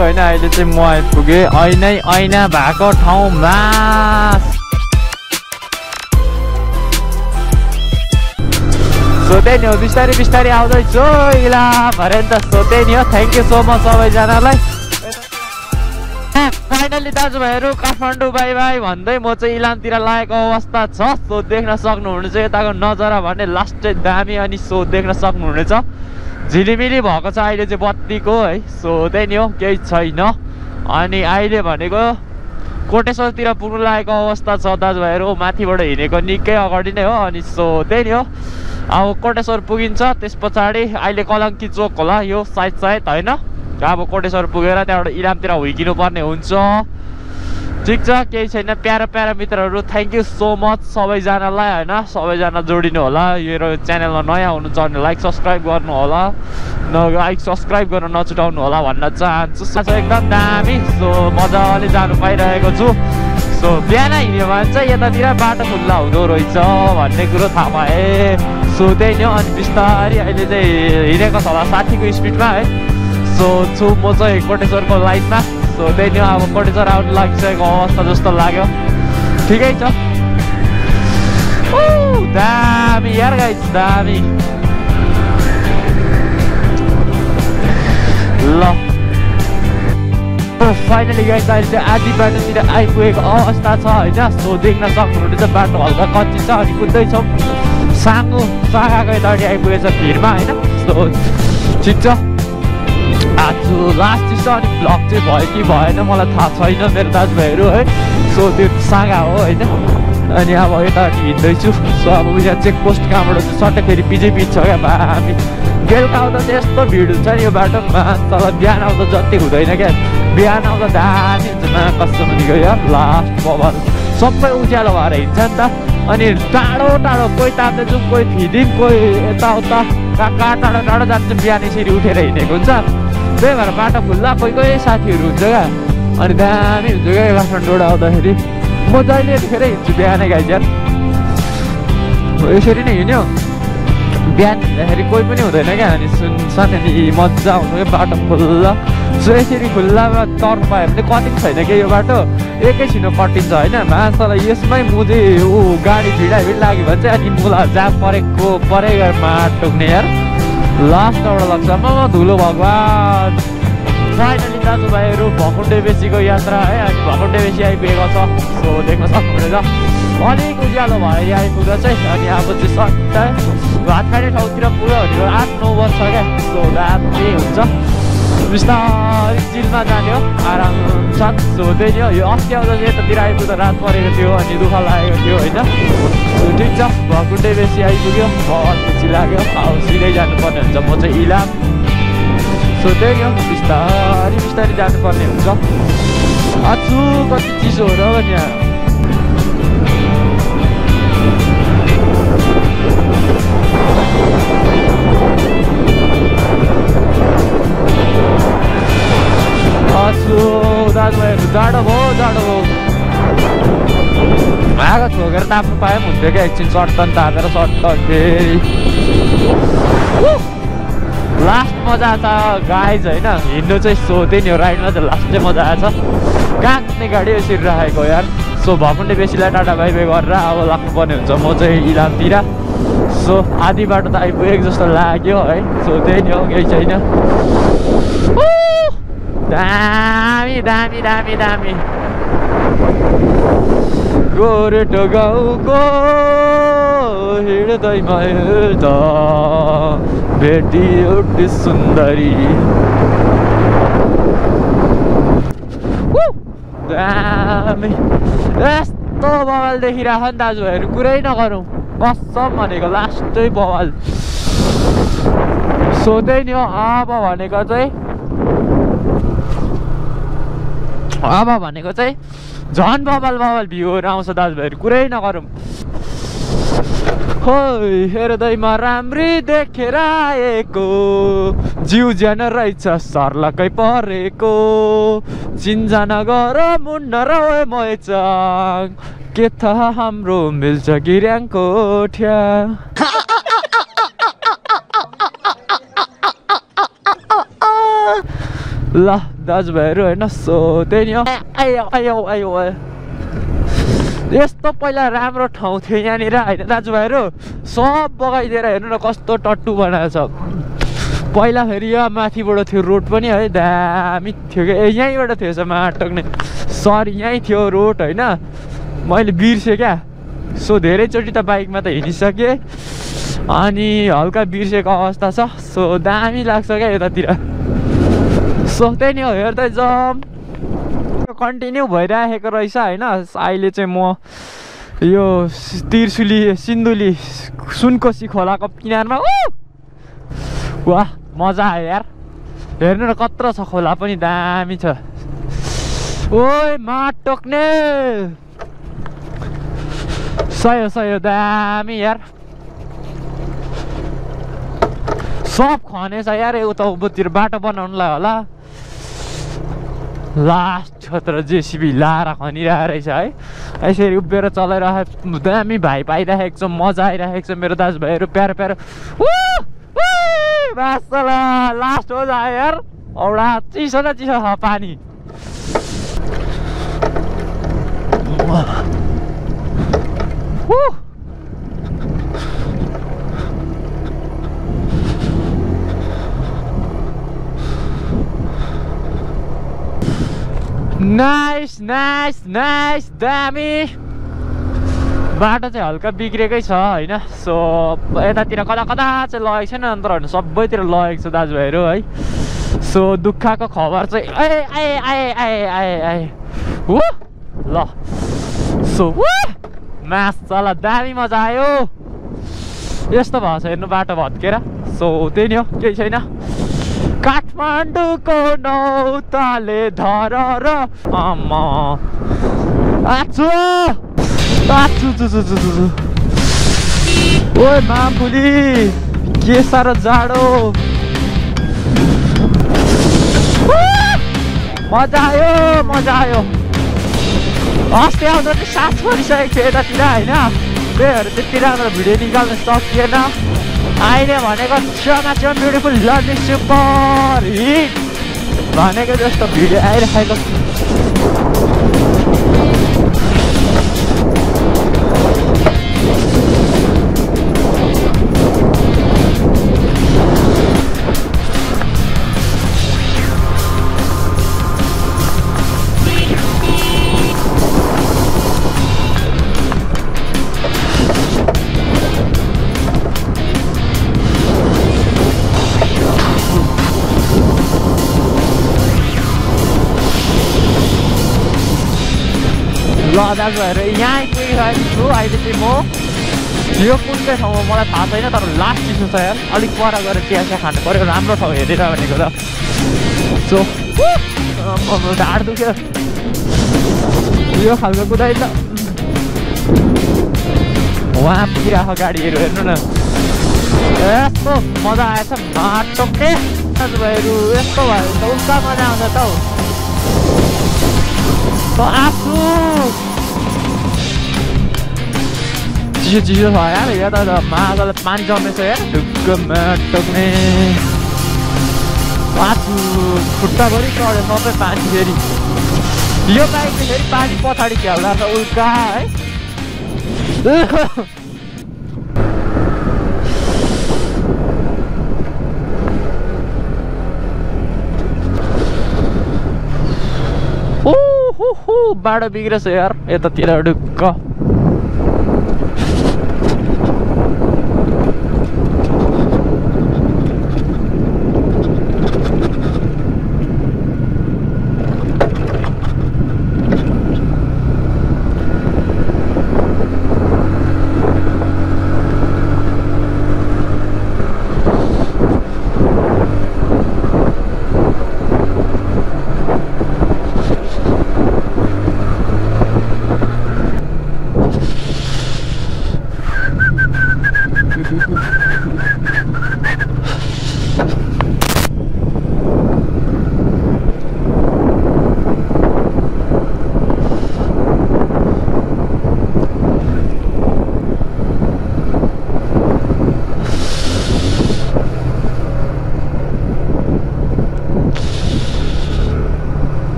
दाजुभाइहरू होइन अहिले चाहिँ म आइपुगेँ ऐना भएको ठाउँमा सो त्यही नि हो बिस्तारै आउँदैछु इलाम अरे नि त सो त्यही नि हो थ्याङ्क यू सो मच सबैजनालाई फाइनली दाजुभाइहरू काठमाडौँ बाई बाई भन्दै म चाहिँ इलामतिर लागेको अवस्था छ सो देख्न सक्नुहुनेछ यताको नजारा भने लास्ट चाहिँ दामी अनि सो देख्न सक्नुहुनेछ झिलिमिली भएको छ अहिले चाहिँ बत्तीको है सो त्यही नि हो केही छैन अनि अहिले भनेको कोटेश्वरतिर पुग्नु लागेको अवस्था छ दाजुभाइहरू माथिबाट हिँडेको निकै अगाडि नै हो अनि सो त्यही नि हो अब कोटेश्वर पुगिन्छ त्यस पछाडि अहिले कलङ्की चोक होला यो सायद होइन अब कोटेश्वर पुगेर त्यहाँबाट इलामतिर हुर्किनु पर्ने हुन्छ ठिक छ केही छैन प्यारा मित्रहरू थ्याङ्क यू सो मच सबैजनालाई होइन सबैजना जोडिनु होला यो च्यानलमा नयाँ हुनुहुन्छ भने लाइक सब्सक्राइब गर्नु होला लाइक सब्सक्राइब गर्न नछुटाउनु होला भन्न चाहन्छु एकदम दामी सो मजाले जानु पाइरहेको छु सो बिहान हिँड्यो भने चाहिँ यतातिर बाटो खुल्ला हुँदो रहेछ भन्ने कुरो थाहा पाएँ सो त्यही नै हो अनि बिस्तारै अहिले चाहिँ हिँडेको छ होला 60को स्पिडमा है सो छु म चाहिँ कोटेश्वरको लाइनमा सो त्यही नै अब कोटेश्वर आउनु लागिसकेको अवस्था जस्तो लाग्यो ठिकै छ दामी यार गाइस दामी ल फाइनली गाइस अहिले चाहिँ आधी बाटोतिर आइपुगेको अवस्था छ होइन सो देख्न सक्नुहुनेछ बाटो हल्का कच्ची छ अनि कुद्दैछौँ साँगो सागाको यतापट्टि आइपुगेछ भिरमा होइन सो ठिक छ आज लास्ट छ अनि भ्लग चाहिँ भयो कि भएन मलाई थाहा छैन मेरो दाजुभाइहरू है सो त्यो सागा हो होइन अनि अब यतापट्टि हिँड्दैछु सो अब उयो चेकपोस्ट कहाँबाट चाहिँ सट्टै फेरि बिजेपी छ क्या हामी बेलुका आउँदा चाहिँ यस्तो भिड हुन्छ नि यो बाटोमा तल बिहान आउँदा जति हुँदैन क्या बिहान आउँदा दामी हुन्छ मा कस्तो भनेको यार लास्ट बबल सबै उज्यालो भएर हिँड्छ नि त अनि टाढो कोही तान्दै जाउँ कोही फिदिम कोही यताउता कहाँ टाढो जान्छ बिहान यसरी उठेर हिँडेको हुन्छ त्यही भएर बाटो खुल्ला कोही साथीहरू हुन्छ क्या अनि दामी हुन्छ क्या काठमाडौँबाट आउँदाखेरि म जहिले यतिखेरै हिँड्छु बिहानै गाइज यसरी नै हिँड्यो बिहान हिँड्दाखेरि कोही पनि हुँदैन क्या अनि सुनसान अनि मजा आउनु क्या बाटो खुल्ला सो यसरी खुल्लामा तर्नु पायो भने कटिङ छैन क्या यो बाटो एकैछिनमा कटिन्छ होइन मान्छेलाई यसमै मुझे गाडी भिड लाग्यो भने चाहिँ अनि मुला जहाँ परेकोमा टोक्ने यार लास्टबाट लाग्छ म धुलो भगवान् फाइनली दाजुभाइहरू भकुण्डे बेसीको यात्रा है अनि भकुण्डे बेसी आइपुगेको छ सो देख्न सक्नुहुनेछ अलिक उज्यालो भएर आइपुग्दा चाहिँ अनि अब चाहिँ सट्टै भात खाने ठाउँतिर पुग्यो भनेको 8-9 बज्छ क्या सो राति हुन्छ बिस्तारै चिलमा जाने हो आराम साथ सो त्यही हो यो अस्ति आउँदा चाहिँ यतातिर आइपुग्दा रात परेको थियो अनि दुःख लागेको थियो होइन ठिक छ भकुण्डे बेसी आइपुग्यो बहुत खुसी लाग्यो अब सिधै जानुपर्ने हुन्छ म चाहिँ इलाम सो त्यही हो बिस्तारै जानुपर्ने हुन्छ आजु कति चिसो हो र नि यहाँ दाजुभाइहरू जाडो भयो आगो छोकेर ताप्नु पाए पनि हुन्थ्यो क्या एकछिन सट्टन तापेर सट्ट फेरि लास्ट मजा छ गाइज होइन हिँड्नु चाहिँ सोधे नि हो राइडमा चाहिँ लास्ट चाहिँ मजा आएछ कहाँ कुद्ने गाडी यसरी राखेको यार सो भकुण्डे बेसीलाई टाटा बाई बाई गरेर अब लाग्नुपर्ने हुन्छ म चाहिँ इलामतिर सो आधी बाटो त आइपुगेको जस्तो लाग्यो है सो त्यही नि हो केही छैन दामी गोरेटो गाउँको हिँड्दैमा त भेटी एउटी सुन्दरी दामी यस्तो बवाल देखिरहेको नि दाजुभाइहरू कुरै नगरौँ कसम भनेको लास्टै बवाल सोधै नि हो अब भनेको चाहिँ झन् बवाल भ्यूहरू आउँछ दाजुभाइहरू कुरै नगरौँ हेर्दैमा राम्री देखेर आएको जिउ ज्यान रहेछ सर्लकै परेको चिन्जान गर मुन्न र मैचाङ के थाहा हाम्रो मिल्छ गिर्याङको ठ्या ल दाजुभाइहरू होइन सो त्यही नि हो आयो आयो आयो आयो यस्तो पहिला राम्रो ठाउँ थियो यहाँनिर होइन दाजुभाइहरू सब बगाइदिएर हेर्नु न कस्तो टट्टु बनाएको छ पहिला फेरि यहाँ माथिबाट थियो रोड पनि है दामी थियो क्या यहीँबाट थियो माटोक्ने सरी यहीँ थियो रोड होइन मैले बिर्सेँ क्या सो धेरैचोटि त बाइकमा त हिँडिसकेँ अनि हल्का बिर्सेको अवस्था छ सो दामी लाग्छ क्या यतातिर सो त्यही नि हो हेर्दै जाउँ कन्टिन्यू भइरहेको रहेछ होइन अहिले चाहिँ म यो तिर्सुली सिन्धुली सुनकोशी खोलाको किनारमा वाह मजा आयो यार हेर्नु न कत्रो छ खोला पनि दामी छ ओइ माट टोक्ने सयो सयो दामी यार सब खनेछ यार उता उभोतिर बाटो बनाउनुलाई होला लास्ट क्षेत्र जेसिबी लाएर खनिरहेको रहेछ है यसरी उभिएर चलाइरहेको दामी भाइ पाइरहेको छ मजा आइरहेको छ मेरो दाजुभाइहरू प्यारो प्यारो लास्ट हो जा यार औडा चिसो न चिसो छ पानी नाइस नाइस नाइस दामी बाटो चाहिँ हल्का बिग्रेकै छ होइन सो यतातिर कता कता चाहिँ लगेको छैन अन्त सबैतिर लगेको छ दाजुभाइहरू है सो दुःखको खबर चाहिँ आए आए आए आए आए आए हो ल सो मासला दामी मजा आयो यस्तो भएको छ हेर्नु बाटो भत्केर सो त्यही नि हो केही छैन काठमाडौँको नौताले धर र आमा आछु ओए मामफुली के साह्रो जाडो मजा आयो मजा आयो अस्ति आउँदा चाहिँ साथ परिसकेको थियो यतातिर होइन त्यहीहरू त्यति राम्रो भिडियो निकाल्न सकिएन अहिले भनेको छेउमा छेउ ब्युटिफुल लभली सुपर हिट भनेको जस्तो भिडियो आइरहेको ल दाजुभाइहरू यहाँ आइपुगिरहेको छु अहिले चाहिँ म यो कुन चाहिँ ठाउँमा मलाई थाहा छैन तर लास्ट चिसो छ यार अलिक पर गएर चिया चिया खानु पऱ्यो राम्रो ठाउँ हेरेर भनेको त सो ढाड दुख्यो यो खालको कुदाइ त वहाँ पुगिरहेको गाडीहरू हेर्नु न यस्तो मजा आएछ माटो के दाजुभाइहरू यस्तो भयो त उल्टा मजा आउँछ त हौ आफू चिसो चिसो छ यार यहाँ त माजाले पानी जमेछ यार ढुक्कमा टोक्ने आफू खुट्टाभरि चढ्यो सबै पानी फेरि यो बाइक चाहिँ फेरि पानी पछाडि खेल्दा त उल्का है बाटो बिग्रेछ यार यतातिर ढुक्क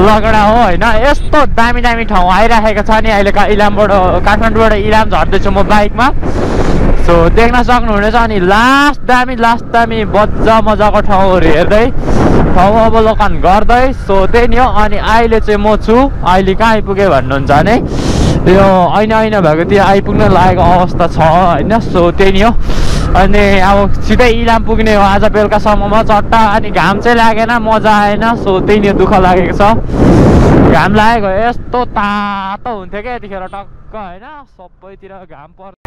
लगडा हो होइन। यस्तो दामी दामी ठाउँ आइराखेको छ नि अहिले इलामबाट, काठमाडौँबाट इलाम झर्दैछु म बाइकमा। सो देख्न सक्नुहुनेछ। अनि लास्ट दामी मजा मजाको ठाउँहरू हेर्दै ठाउँ अवलोकन गर्दै। सो त्यही नि हो। अनि अहिले चाहिँ म छु, अहिले कहाँ आइपुगेँ भन्नुहुन्छ भने यो ऐना भएको त्यो आइपुग्न लागेको अवस्था छ होइन। सो त्यही नि हो। अनि अब सिधै इलाम पुग्ने हो आज बेलुकासम्ममा चट्टा। अनि घाम चाहिँ लागेन, मजा आएन। सो त्यही नि दुःख लागेको छ। घाम लागेको यस्तो तातो हुन्थ्यो क्या यतिखेर टक्क होइन, सबैतिर घाम पर्छ।